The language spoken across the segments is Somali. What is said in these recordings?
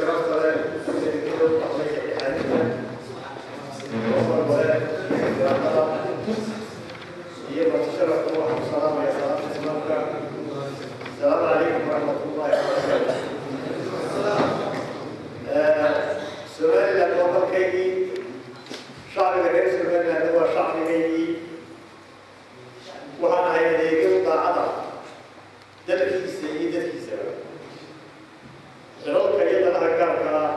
Sharafta leh iyo marti sharafta, waxaan ku salaamaya salaamta Islaamka. Asalaamu calaykum waraxmatullahi wabarakaatu. Somaliland waa dalkaygii, shacbiga reer Somaliland waa shacbigaygii. Waxaan ahay adeegyo daacada dalkiisa iyo dadkiisaba. Xilalka iyo danaha gaarka ah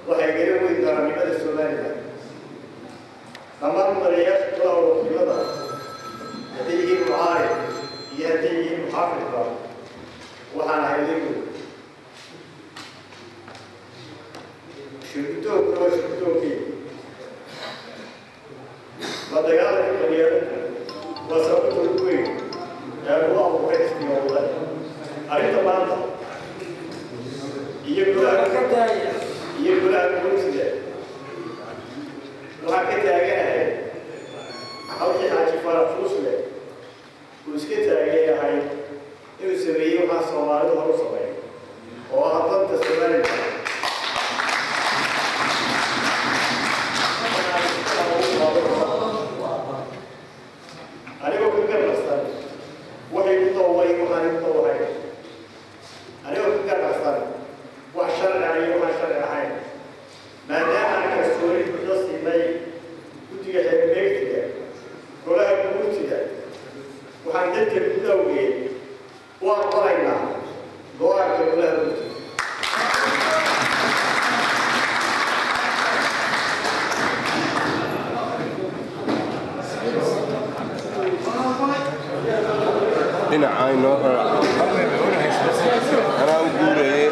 waxay gala weyn qarannimada Somaliland. Dhammaan mudanayaasha golaha wakiilada, hadday yihiin mucaarid iyo hadday yihiin muxaafidba, waxaan ahay adeegooda. Shirgudoonkuna waa shirgudoonkii. La dagaalanka qabyaaladda waa sababta ugu weyn ee ugu abuuray xisbiga Wadani. Arrinta maanta iyo golaha guurtida waxaan ka taaganahay halkii Xaaji Farax Fuusle uu iska taagan yahay inuu sameeyey waxaan Soomaalidu hor u sameeyo oo ah danta Somaliland. Anigoo ka garnaqsan waxay ku daway, waxaan ku dawahay, anigoo ka garnaqsan wax sharci ah iyo waxaan sharci ahayn, maadaama aan kalsooni buuxda siinay guddiga xeerbeegtiga golaha guurtida, waxaan danta guud awgeed u aqbalaynaa go-aanka golaha guurtida. Dhinaca inoo raac, anaa u guuraye.